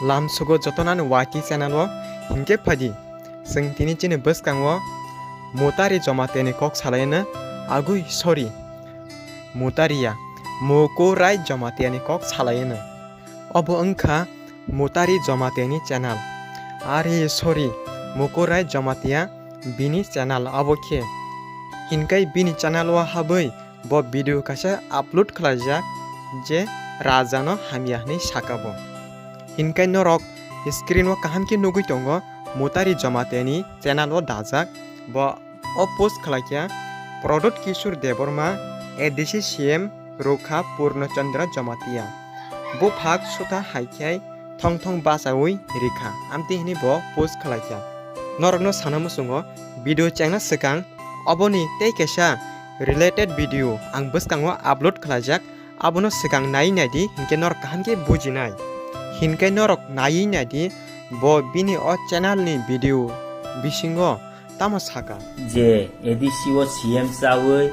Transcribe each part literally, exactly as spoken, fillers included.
Lamsugo jotonani Y T channel o hinkhe phaidi. Chwng tini chini bwskango Mutari Jamatia ni kok salaino, agwi sorry, Mutari ya, Mukurai Jamatia ni kok salaino. Obo wngkha Mutari Jamatia ni channel. Are sorry, Mukurai Jamatia bini channel abo khe. Hinkhe bini channel o habwi bo video kaisa upload khlaijak je Raja no hamya hwnwi saka bo. Hinkhe norok screen o kaham khe nugwi tongo, Mutari Jamatia ni channel o dajak. Bo o post khlaikha Pradyut Kishore Debbarma, A D C C M rwkha Purno Chandra Jamatia. Buphang sutha hai khe thong thong bachaui rikha, amtwi hwnwi bo post khlaikha. Norokno sana muchungo video chengna swkang oboni tei kaisa related video ang bwskango upload khlaijak, abono swkang nai naidi, hinkhe norok kaham khe bujinai. Hinkhe norok naiwi naidi, bo bini o channel ni video bisingo tamo saka. Je A D C o C M chaui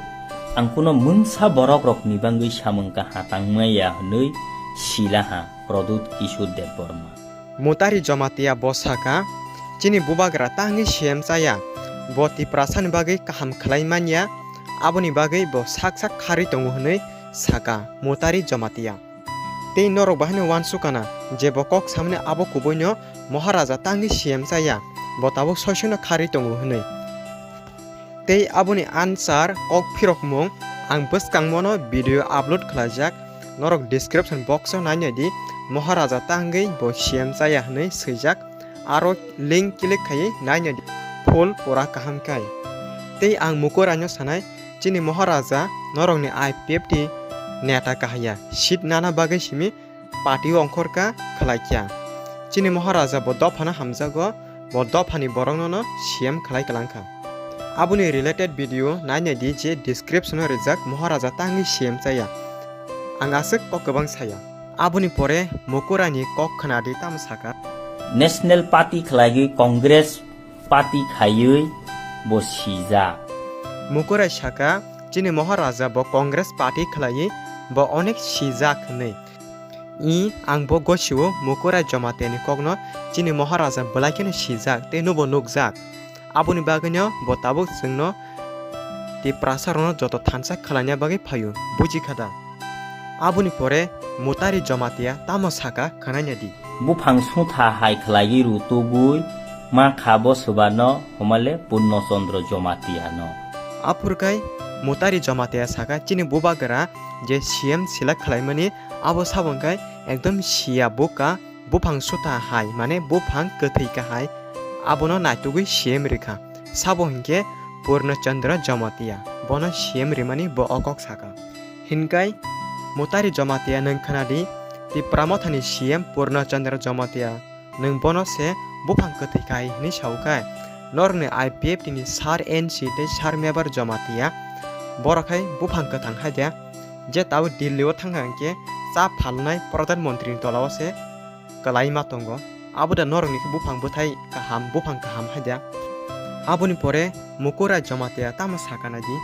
ang kuno mungsa borok rokni bangwi samung kaha tangmaya hwnwi silaha Pradyut Kishore Debbarma. Mutari Jamatia bo saka, chini bubagra tangwi C M chaya, bo Tiprasani bagwi kaham khlai manya, aboni bagwi bo sak sak kharwi tongo hwnwi saka Mutari Jamatia. Tei norok bahai no uansukana je bo kok samani abo kubui no Maharaja tangwi C M chaya, bo tabuk soisoino kharwi tongo hwnwi. Tei aboni answer kok phirokmung ang bwskangmo no video upload khlaijak, norok description box o nai naidi, Maharaja tangwi bo C M chaya hwnwi swijak, aro link click khaiwi nai naidi, full pura kaham khai. Tei ang Mukurai no sanai, chini Maharaja norokni I P F T neta kahaya seat nana bagwi simi party o ongkhorkha khlaikha. Chini Maharaja bo dophano hamjago, bo dophani borokno no C M khlai kwlangkha. Aboni related video nai naidi je description o rijak Maharaja tangwi C M chaya. Ang aswk kok kwbang saya. Aboni pore Mukurai ni kok khwnadi tamo saka. National Party khlaiwi Congress Party khaiwi bo sijak. Mukurai saka, chini Maharaja bo Congress Party khlaiwi bo onek sijak hwnwi. I, ang bo gosio Mukurai Jamatia ni kokno chini Maharaja belai kheno sijak tei nobo nukjak. Aboni bagwino bo tabuk chwngno Tiprasa rokno joto thansa khlaina bagwi phaio, buji kha da? Aboni pore Mutari Jamatia tamo saka khwnai naidi. Buphang sungtha hai khlaiwi rutugwi ma kha bo swbano, homale Purno Chandra Jamatia no. Aphurkai Mutari Jamatia saka, chini bubagra je C M select khlaimani abo sabo hwnkhe ekdom siya buka, buphang sutha hai, mane buphang kwthwi kahai, abono naitugwi C M rikha. Sabo hinkhe Purno Chandra Jamatia, bono C M rimani bo o kok saka. Hinkai Mutari Jamatia nwng khwnadi, Tipra Mothani C M Purno Chandra Jamatia nwng bono se buphang kwthwi kahai hwnwi saokhai. Norokni I P F T ni Sir N C tei Sir Mebar Jamatia borok hai buphang kwthang hai de, je tabuk Delhi o thangkha hinkhe cha phalnai Pradhan Mantri ni tola o se kwlai ma tongo. Abo da norokni khe buphang bwthai kaham, buphang kaham hai da. Aboni pore Mukurai Jamatia tamo sakha naidi.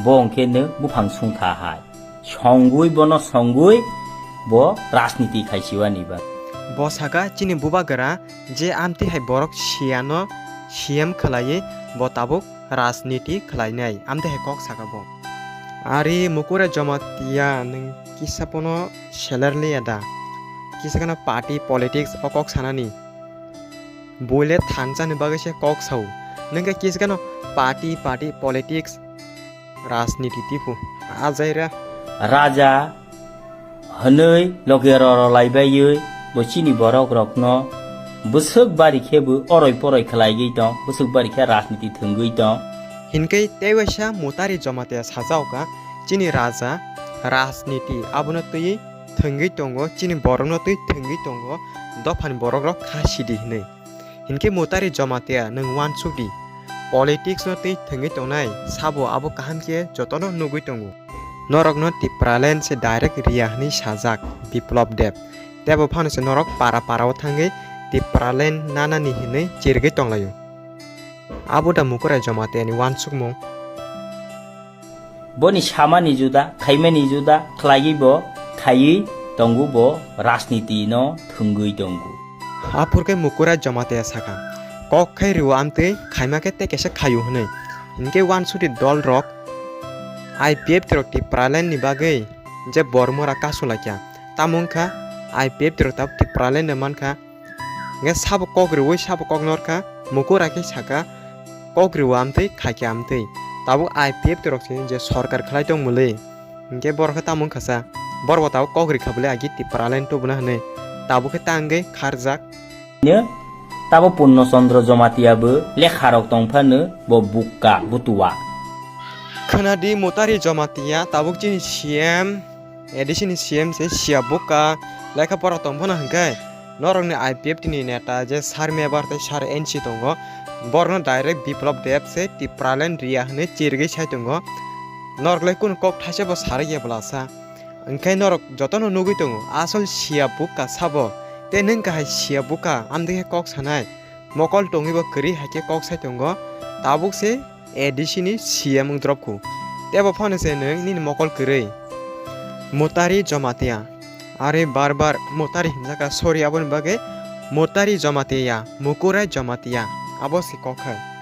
Bo hwnkhe nw buphang sungtha hai. Songwi bono songwi bo rajniti khai siwani ba. Bo saka chini bubagra je amtwi hai borok siyano C M khlaiwi bo tabuk rajniti khlainai, amtwi hai kok saka bo. Ari Mukurai Jamatia nwng kisa pono seler liya da? Kisa kheno party politics o kok sanani. Buile thansa ni bagwi se kok sao. Nwng khe kisa kheno party, party politics, rajniti tipu. Ajaira. Raja hwnwi loge roro laibaiwi bo chini borok rokno bwswk bari khe bo oroi poroi khlaigwi tong, bwswk bari khe rajniti thwngwi tong. Hinkhe tei waisa Mutari Jamatia sajaoka, chini raja rajniti abono twiwi thwngwi tongo, chini borokno twi thwngwi tongo, dophani borok rok kha sidi hwnwi. Hinkhe Mutari Jamatia nwng uansuk di, politics no twi thwngwi tongnai sabo abo kaham khe jotono nugwi tongo. Norokno Tipraland se direct riya hwnwi sajak Biplab Deb. Tebo phano se norok para para o thangwi Tipraland nanani hwnwi chirigwi tonglaio. Abo da Mukurai Jamatia ni uansukmung. Boni samani juda, khaimani juda, khlaiwi bo khaiwi tongo, bo rajniti no thwngwi tongo. Aphur khe Mukurai Jamatia sakha, kok khai rw amtwi, khaima khe tei kaisa khaio hwnwi. Hinkhe uansukni dol rok I P F T rok Tipraland ni bagwi je Bormora kasu laikha, tamo wngkha I P F T rok tabuk Tipraland no mankha. Hinkhe sabo kok rwui sabo kok norkha, Mukurai khe sakha, kok rw amtwi, khaikhe amtwi. Tabuk I P F T rok se je sorkar khlai tong mwnwi. Hinkhe borok khe tamo wngkha sa, borok bo tabuk kok rikha bwle agi Tipraland tubuna hwnwi, tabuk khe ta wngwi kharjak. Nw tabo Purno Chandra Jamatia bo lekha rok tong phano bo bukka butua. Khwnadi Mutari Jamatia tabuk chini C M, A D C ni C M se siya bukka lekha pora tong phano hinkhe norokni I P F T ni neta je Sir Mebar tei Sir N C tongo, borokno direct Biplab Deb se Tipraland riya hwnwi chirigwi sai tongo. Norok le kunu kok thaisa bo sarik ya bwlasa. Hinkhe norok jotono nugwi tongo, asol siya bukka sabo. Tei nwng kahai siya bukka, amtwi khe kok sanai. Mokol tongwi bo kwrwi hai khe kok sai tongo. Tabuk se A D C ni C M wng drop khu. Tei bo phano se nwng nini mokol kwrwi. Mutari Jamatia. Are bar bar Mutari hinjaka, sorry, aboni bagwi Mutari Jamatia ya, Mukurai Jamatia. Abo se kok hai.